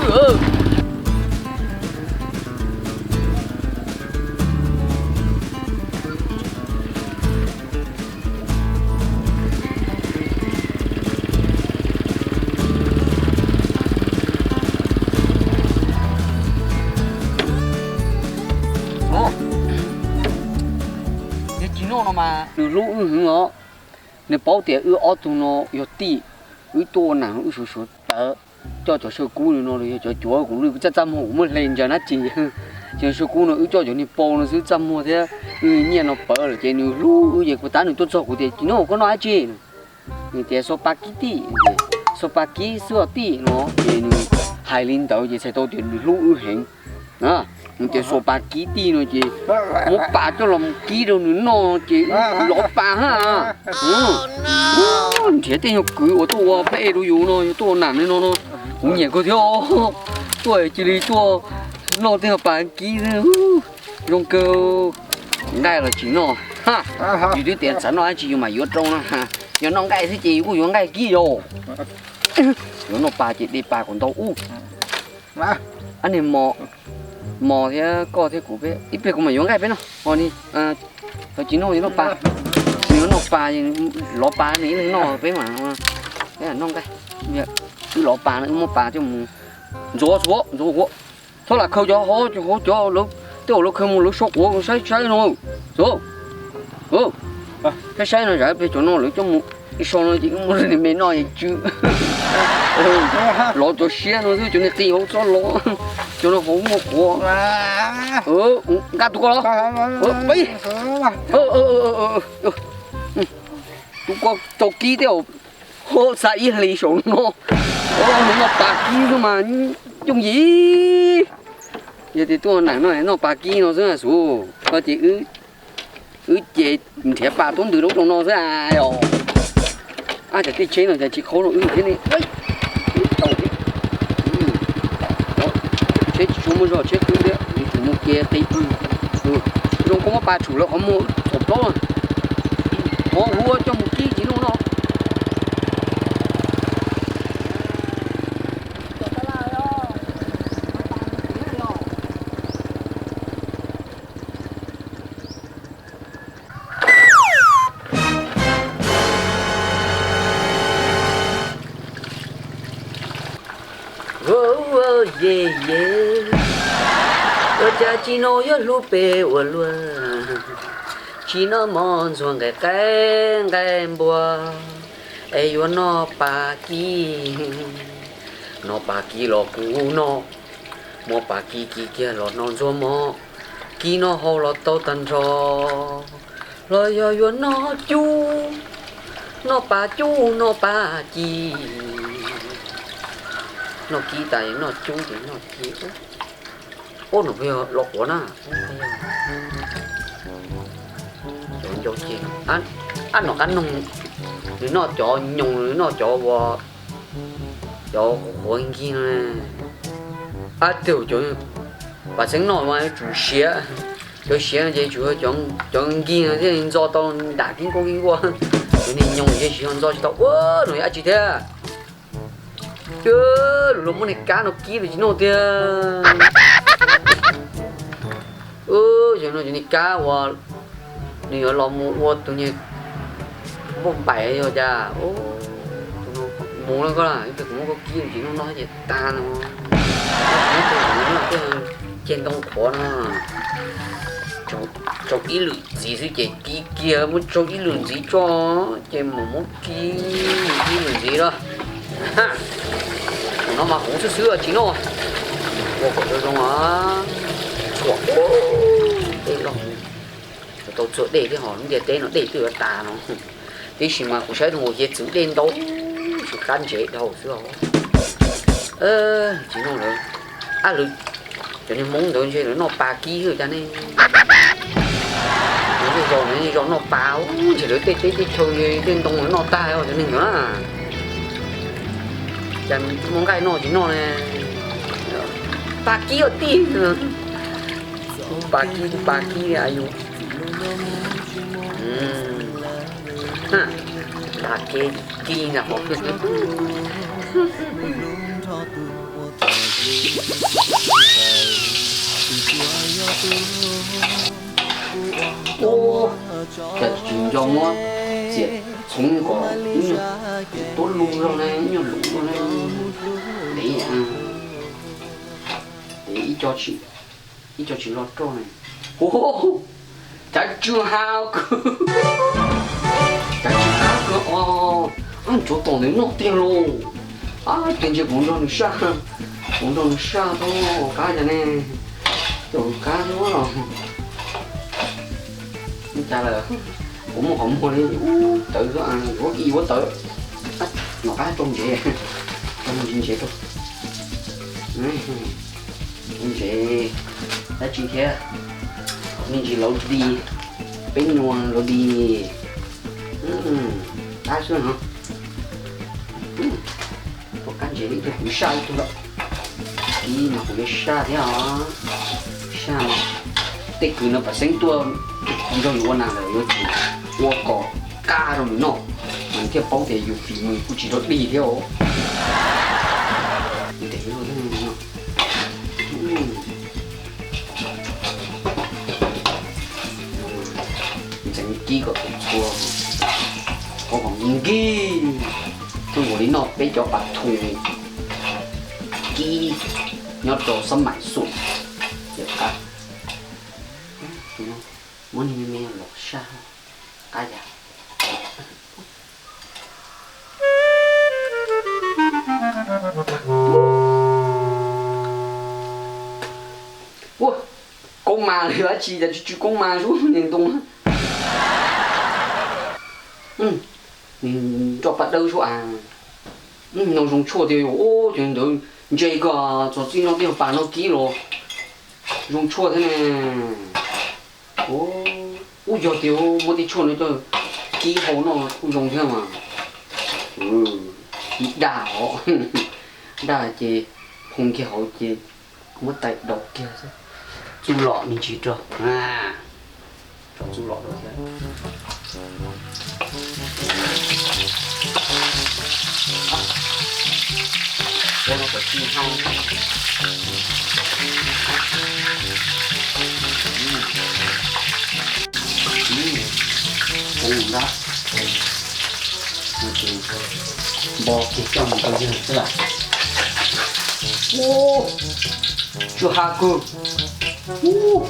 Yog Tsis Noj no mas nws hlub wb heev os. Nws paub tias wb ob tug no yog tij, wb tuaj ua nam no wb suav suav tawv, coj cov saw kub no los yog cov cuav kuv lwj txaj txaj muag kuv muab hle ntsaws dab tsi. Cov saw kub no wb coj cov niag pau no xwb txaj muag thiab wb nyiaj no pawv lawm ces nws hlub wb ces kuv tab nws tuaj txog kuv tias Tsis Noj koj noj dab tsi? Nws tias xuas pas kib tij, xuas pas kib xwb os tij no ces nws hais li ntawd ces txhais tau tias nws hlub wb heev. Nws tias xuas pas kib tij no ces muab pas coj los mus kib rau nws noj ces lov pas hab. Nrhiav tej nyuag kwv uas tuaj ua peb e rau yus no, yus tuaj ua nam li no no, kuv nyiam kawg thiab. Tuaj cia li tuaj noj tej nyuag pas kib zoo kawg. Nqaij los tsis noj, yus twb tias txawm noj dab tsi yus mam yuav rau no. Yog noj nqaij thiab ces yus kuj yuav nqaij kib yos. Yuav noj pas ces de pas kom ntau ub. Ab niag mos, mos thiab koj thiab kuv peb ib pliag kuv mam yuav nqaij peb noj. Ho ni, tsis noj yuav noj pas, nws yuav noj pas, lov pas nws ib leeg noj peb mam noj nqaij. Wb lov pas no wb muab pas coj mus ntxuav ntxuav ntxuav huav. Txhob lam khaws cov hauv cov, tej uas lawv khaws mus lawv so quav saib saib no. Saib saib no, zam peg cov no lawv coj mus so no ces wb muab me noj es tsw. Lov cov siab no xwb, cov niag qis hauv txhob lov, cov no hauv muaj quav. Nqa tus ko los. Tus ko tau kib tej, ho xa ib hlis saum no, nws noj pas kib xwb mas yooj yim. Yog tias tuaj nam no noj pas kib no xwb xus, koj ces wb ces nrhiav pas tuab ntws lub rau no xwb os. Ab, cov tej tsheb no cas tsis qhaub rau wb thiab ne. Tsheb tsis tshua muaj zog, tsheb qub thiab, yuav tsum mus kev qis. Zoo koj muab pas tshum lawv qhov muag thaum plaub, qhov huab coj mus kib tsis noj no. Ua ye ye, ua cas Tsis Noj yuav hlub peb ua luaj. Tsis Noj mos ntxuag nqaij qaib nqaij npua, es yuav noj pas kib. Noj pas kib los kuv noj, muab pas kib kib kiag los noj ntxuag mos, kib noj hau los tau tag nrho. Los yog yuav noj cub, noj pas cub noj pas ci. Noj kib tas noj cub ces noj ci. Ub, no peb yog los quav na. Cov ncau ceg, ab, nom qab noog, nws noj cov nyoos, nws noj cov ua, cov quav nkig no. Ab, tej zaum cov pas txeeb noj mas yuav tsum siav, cov siav no ces tsum yog cov nkig no thiaj li ntxo tau nram kib nkuaj kib nkuaj. Cov niag nyoos ces tsis yog ntxo tsis tau. Ua, no yog dab tsi thiab? Lus los muab niag kab no kib los tsis noj tiag. Ub, yog no cov niag kab uas nws yuav los mus ua tus niag npauj npaim yog cas. Mus na koj, ib pliag kuv muab koj kib los tsis noj, noj ces tag no. Ceg ntoo qhuav no, tsau ib lwm ntxiv xwb ces kib kiag, muab tsau ib lwm ntxiv tso, ces mam muab kib ib lwm ntxiv lawm. Thaum no mas huv xwb xwb tsis noj, ua kom zoo zoo. Tshuam dej loj, tau txhua dej thiab, ho lub ntiaj teb no dej twb yuav tas no. Tiam sis mas kuv saib tus nkaus hiav txwv dej ntau, tsis qab ntsev dhau xwb os. Tsis noj lawm. Ab, lawv, cov niag Hmoob ntawd ntshe lawv noj pas kib xwb cas ne. Lawv tej zaus, lawv tej zaus noj pas, ntshe lawv tej teb tej chaw tej ntoo lawv noj tag os cov neeg ntawd na. Cas muaj nqaij noj tsis noj ne. Pas kib os tij. Pas kib, pas kib li a yus. Pas kib, kib ntag hov. Ua cas tsis nco muab txiav txhoov kom ib nyuag tuab lug zog ne, ib nyuag lus zog ne. Dev, dev ib co tsis loj roj ne. Hu, cav tsw ha kawg, cav tsw ha kawg os. Ab, tsuav tom ntawm no tiag lauj. Ab, ces ntshe kuv nrog nws saj, kuv nrog nws saj tau qab cas ne. Caum qab thiab los. Cas lawm, kuv muaj qhov muag li ub tawv, yuav ib yuav tawv. Nom qab rau ntsev, rau ntsev, ntsev rau. Ntsev dab tsi thiab? Me ntsis lauv di, peb nyuag lauv di. Qab xwb no. Ua qab ntsev ib tug, kuv saj ib tug lawm. Ib no kuv yuav saj thiab os. Saj no, tej kws no pam xeeb tuaj nrog yus ua nas lawm yuav tsum ua kom qab rau nws noj, nws thiaj paub tias yus fim nws kuj tsis rau dig thiab os. Ntev luaj thiab no. Ntxeev kib kom txhua txhua, kom nkig, zoo nkaus li noj peb cov pas thu kib nyob rau xab maim xum. Yam qab, muab niag me me los saj qab yam. Ua, koob mas li dab tsi cas tsw tsw koob mas sub niag ntoo. Nws nroj paj dawb sub as. No zoo tshuaj tiag, ua cov ntawd ntse kawg, txog txij no tej pas no kib los zoo tshuaj thiab ne. Ub, yog tias muab tej tshuaj no coj kib hau noj kuj zoo thiab mas. Kib daj os, daj ces phoo kiag hauv ces muab tais daus kiag xwb. Txuj lom me ntsis rau, txuj lom rau thiab. Ua no kom tsis hau. Ua nrab, npo kiag coj mus rau yawg xwb lawm. Ub, tsw ha kawg. Ub,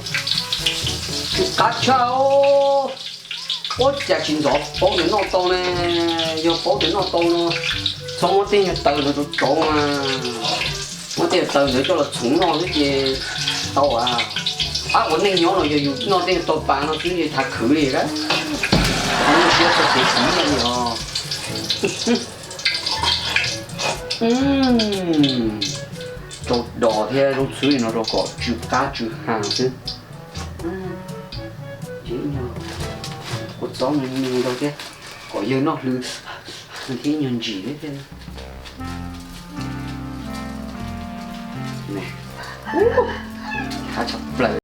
tsw qab tshaj os. Ua cas tsis ntxov paub tias noj tau ne? Yog paub tias noj tau no, txhob muab tej nyuag taws ntawd rau tsov mas, muab tej nyuag taws ntawd coj los txhoov noj xwb ces tau as. Ab, ua neej nyob no yog yus noj tej nyuag tau pas no xwb ces thav khwv li a. Qhov no siab txog kev khwv nyiaj li os. Rau dos thiab zoo txhwb li no rau kom tsw qab tsw ha xwb. Ua txob me me rau thiab, kom yawg noj hlwv thiab nyuag ntsim thiab. Qab tshaj plaws.